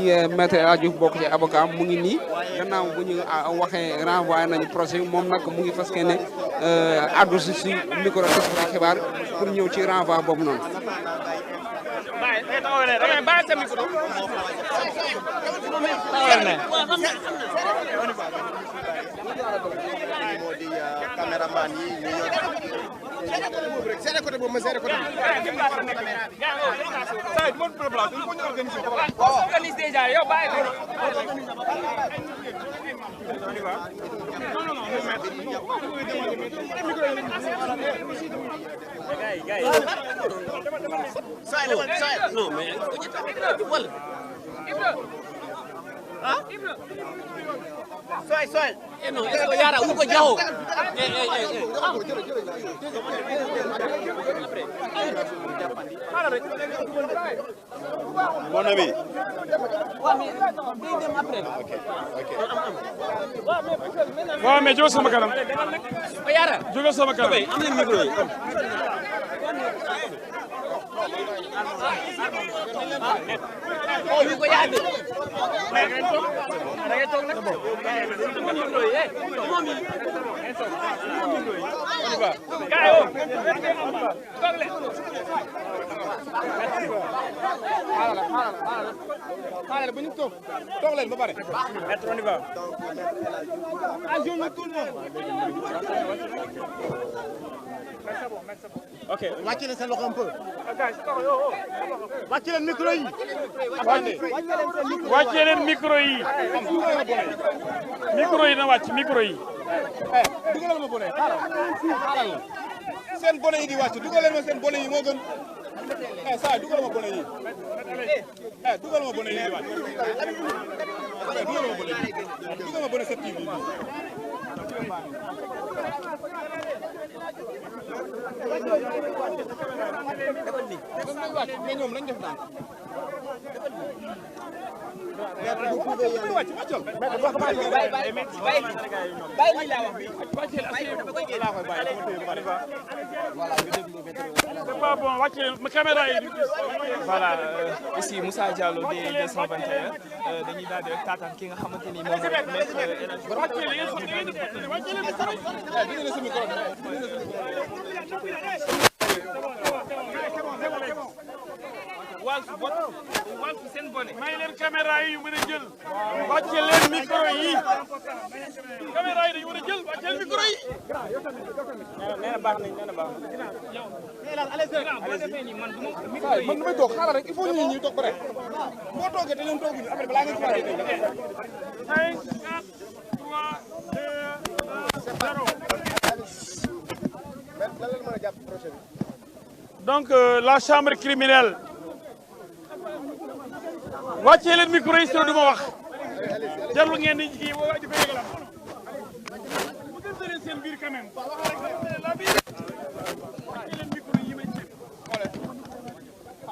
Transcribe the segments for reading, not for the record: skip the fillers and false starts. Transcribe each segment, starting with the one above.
maître El Hadji Diouf bokk ci avocat mu ngi nii gannaaw bu ñu waxee renvoyé nañu procès moom nag mu ngi fas yéene addu si micro taskatu xibaar pour ñëw ci renvoi boobu noonu. Cameraman yi seere côté boobu ma seere côté organise déjà yow bàyyi ko non mais soy no eso yara uko jaho mon ami waaw mais jóge sama kanam yara jóge sama kanam am leen micro yi oh ko yaade da ngay toog nag micro yi moom yi gaay o toog leen xaaral bu ñu toog leen ba pare maître on y va ok wàcc leen seen loxo un peu wàcc leen micro yi wàccee leen micro yi micro yi na wàcc micro yi dugalal ma bone xaaral seen bone yi di wàcc dugalal ma seen bone yi moo gën saa dugalal ma bone yi dugalal ma bone yi di wàcc dugalal ma bone yi dugalal ma bone 7TV bi mais ñoom lañ def daan c'est pas bon wàccee ma caméra yi voilà ici Moussa Diallo des 221 dañuy daal di rek taataan ki nga xamante ni moom wal fu seen bone may leen caméra yi yu mën a jël wàccee leen micro yi caméra yi dañu mën a jël wàccee leen micro yi nee na baax nañ nee na baax man damay toog xaaral rek il faut ñu toog ba rek boo toogee te ñoom tooguñu après balaa ngeen commencé 5 4 3 2 0 donc la chambre criminelle wàccee leen micro yi soo duma wax jarul ngeen di kii boo di fay mu gën leen seen biir quand même la biir wàccee leen micro yi may ci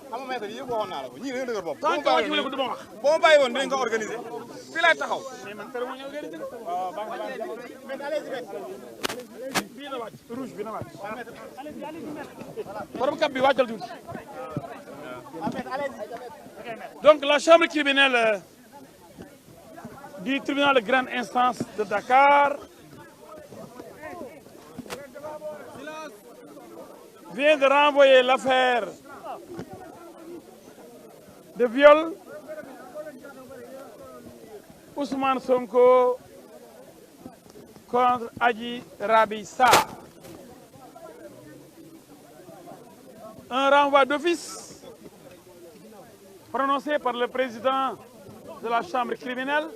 xam nga maître yëpp waxoon naa la ko ñii dañoo dëgër bopp tant que wàccu ko duma wax boo ma bàyyi woon dinañ ko organiser fii laay taxaw mais man tere mo ñëw organiser waaw baax na bii na wàcc rouge bi na wàcc borom kap bi wàccal tuuti donc la chambre criminelle du tribunal de grande instance de Dakar vient de renvoyer l'affaire de viol Ousmane Sonko contre Adji Raby Sarr. Un renvoi d'office prononcé par le président de la chambre criminelle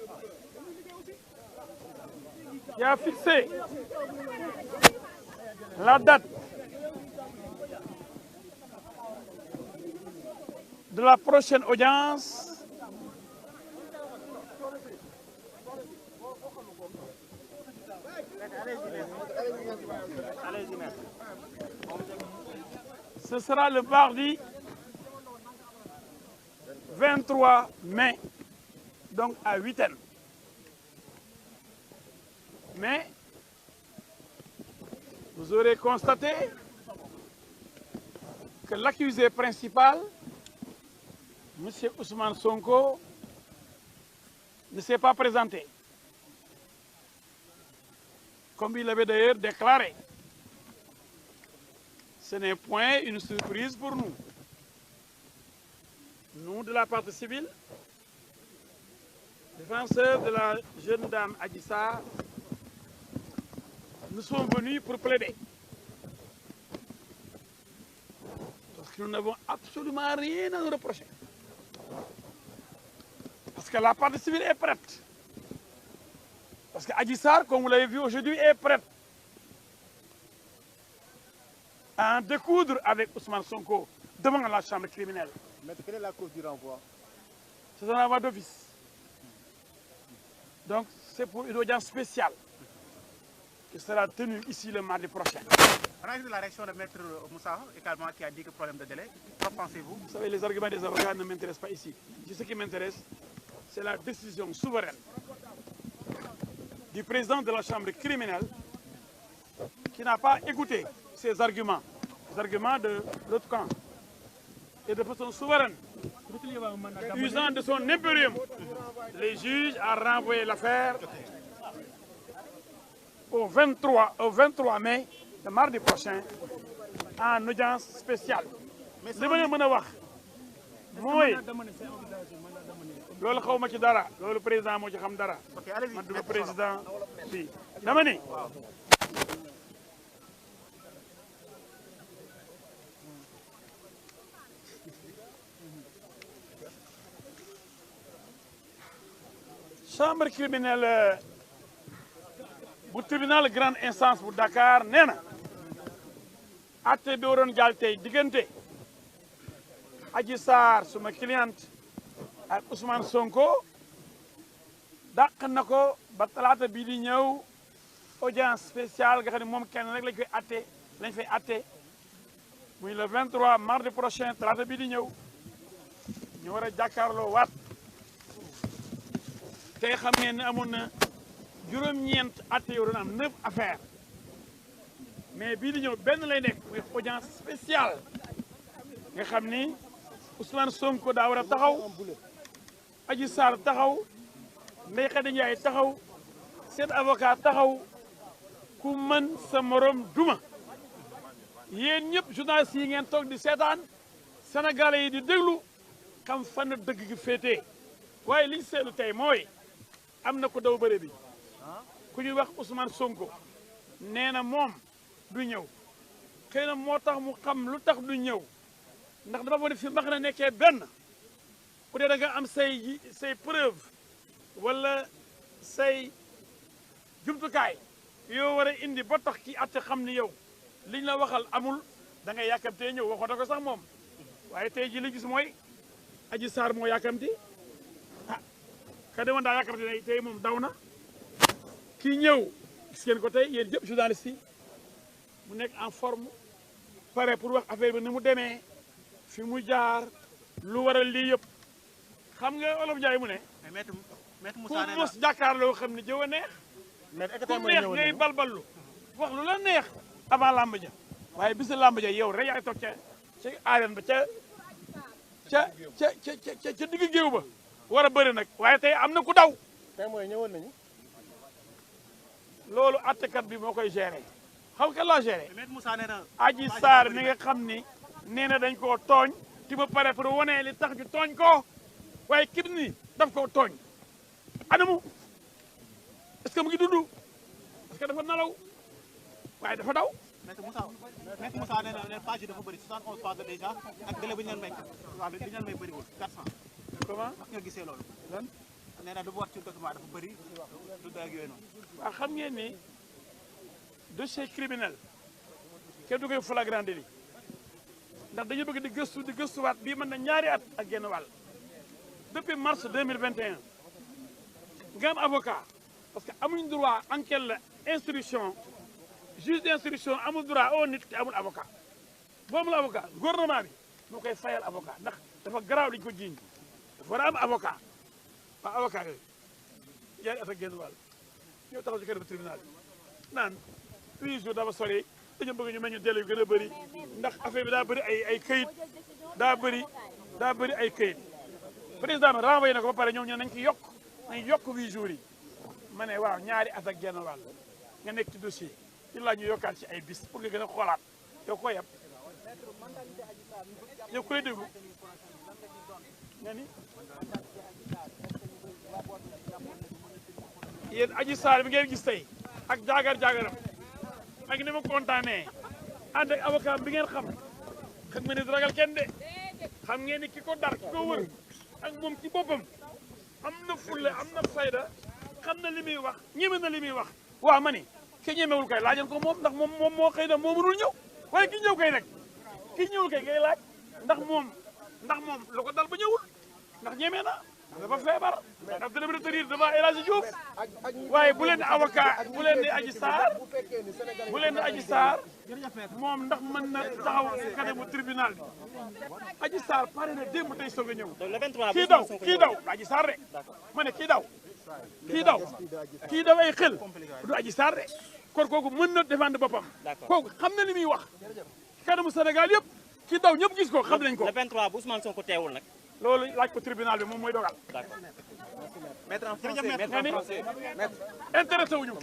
qui a fixé la date de la prochaine audience ce sera le mardi 23 mai, donc à 8h. Mais vous aurez constaté que l'accusé principal, M. Ousmane Sonko, ne s'est pas présenté, comme il l'avait d'ailleurs déclaré. Ce n'est point une surprise pour nous. Nous, de la partie civile, défenseurs de la jeune dame Adji Sarr, nous sommes venus pour plaider. Parce que nous n'avons absolument rien à nous reprocher. Parce que la partie civile est prête. Parce que Adji Sarr, comme vous l'avez vu aujourd'hui, est prête à en découdre avec Ousmane Sonko devant la chambre criminelle. Mais quelle est la cause du renvoi? C'est un renvoi d'office. Donc, c'est pour une audience spéciale qui sera tenue ici le mardi prochain. On a vu la réaction de Maître Moussa également qui a dit que problème de délai. Qu'en pensez-vous? Vous savez, les arguments des avocats ne m'intéressent pas ici. Ce qui m'intéresse, c'est la décision souveraine du président de la chambre criminelle qui n'a pas écouté ces arguments, les arguments de l'autre camp, et de façon souveraine, usant de son impérium, les juges a renvoyé l'affaire au 23 mai, le mardi prochain, en audience spéciale. li ma leen mën a wax mooy loolu xaw ma ci dara loolu président moo ci xam dara man du ma président bi dama ni chambre criminelle bu tribunal grande instance bu Dakar nee na atte bi waroon jàll tey diggante Adji Sarr suma cliente ak Ousmane Sonko dàq na ko ba talaata bii di ñëw audience spéciale nga xam ne moom kenn rek lañ fay atte muy le 23 mardi prochain talaata bii di ñëw ñu war a jàkkaarloo waat tey xam ngeen ne amoon na juróom-ñeent atte yoo doon am 9 affaires mais bii di ñëw benn lay nekk muy audience spéciale nga xam ni Ousmane Sonko daa war a taxaw Adji Sarr taxaw Ndeye Khady Ndiaye taxaw seen avocat taxaw ku mën sa morom duma yéen ñëpp journalistes yi ngeen toog di seetaan sénégalais yi di déglu xam fan dëgg gi féetee waaye liñ seetlu tey mooy am na ko daw bëre bi ku ñuy wax Ousmane Sonko nee na moom du ñëw xëy na moo tax mu xam lu tax du ñëw ndax dafa fa ne fi mbax na nekkee benn ku dee da nga am say preuve wala say jumtukaay yoo war a indi ba tax ki atte xam ni yow liñ la waxal amul da ngay yàkkamtee ñëw waxoon na ko sax moom waaye tey ji li gis mooy Adji Sarr moo yàkkamti ah ka demoon daa yàkkamti ne tey moom daw na kii ñëw gis ngeen ko tey yéen jëpp journaliste yi mu nekk en forme pare pour wax affaire bi ni mu demee fi mu jaar lu waral lii yëpp xam nga Olof Njaay mu ne ku mos jàkkaarloo xam ne jëw a neex ku neex ngay balballu wax lu la neex avant làmb ja waaye bisa làmb ja yow rek yaay toog ca arène ba ca digg géew ba war a bëri nag waaye tey am na ku daw tey mooy ñëwoon nañu loolu attekat bi moo koy géré xam nga la géré Moussa nee na Adji Sarr mi nga xam ni nee na dañ koo tooñ ti ba pare pour wane li tax ñu tooñ ko waaye kib ni daf koo tooñ anamu est-ce que mu ngi dund est-ce que dafa nalaw waaye dafa daw Maître Moussa nee na page yi dafa bëri 71 pages déjà ak délai bi ñu leen may waaw li ñu leen may bëriwul 400 comment wax nga gisee loolu lan nee na dafa wax ci document dafa bëri du doy ak yooyu noonu waaw xam ngeen ni dossier criminel kenn du koy flagrant délit ndax dañu bëgg di gëstuwaat bii mën na ñaari at ak genn wàll depuis mars 2021 nga am avocat parce que amuñ droit enquête la instruction juge d'instruction amul droit oo nit te amul avocat boo amul avocat gouvernement bi moo koy fayal avocat ndax dafa garaaw liñ ko jiiñ dafa war a am avocat waaw avocat yooyu ñaari at ak genn wàll ñoo taxaw ci kër tribunal bi naan 8 jours dafa sori dañu bëgg ñu mel ñu délai yu gën a bëri ndax affaire bi daa bëri ay këyit daa bëri ay këyit président bi renvoyé na ko ba pare ñoom ñu nañ ci yokk nañ yokk 8 jours yi ma ne waaw ñaari at ak genn wàll nga nekk ci dossier ci la ñu yokkaat ci ay bis pour nga gën a xoolaat yow ko yab yow koy déglu nga ni yéen Adji Sarr bi ngeen gis tey ak jaagar-jaagaram ak ni ma kontaanee ànd ak avocat bi ngeen xam nga ne ragal kenn de xam ngeen ni ki ko dar ki ko wër ak moom ci boppam am na fulle am na fayda xam na li muy wax ñeme na li muy wax waaw ma ni ki ñemewul kay laajal ko moom ndax moom moo xëy na moo mënul ñëw waaye ki ñëw kay nag ki ñëwul kay ngay laaj ndax moom lu ko dal ba ñëwul ndax ñeme na dafa feebar daf dana retenir devant El Hadji Diouf waaye bu leen di avocat bu leen di Adji Sarr moom ndax mën na taxaw ci kanamu tribunal bi Adji Sarr pare na démb tey soog a ñëw kii daw Adji Sarr de ma ne kii daw ay xel du Adji Sarr de kon kooku mën na défendre boppam kooku xam na li muy wax kanamu Sénégal yëpp kii daw ñëpp gis ko xam nañ ko le 23 bu Ousmane Sonko teewul nag loolu laaj ko tribunal bi moom mooy dogal. d'accord. intéressé wuñu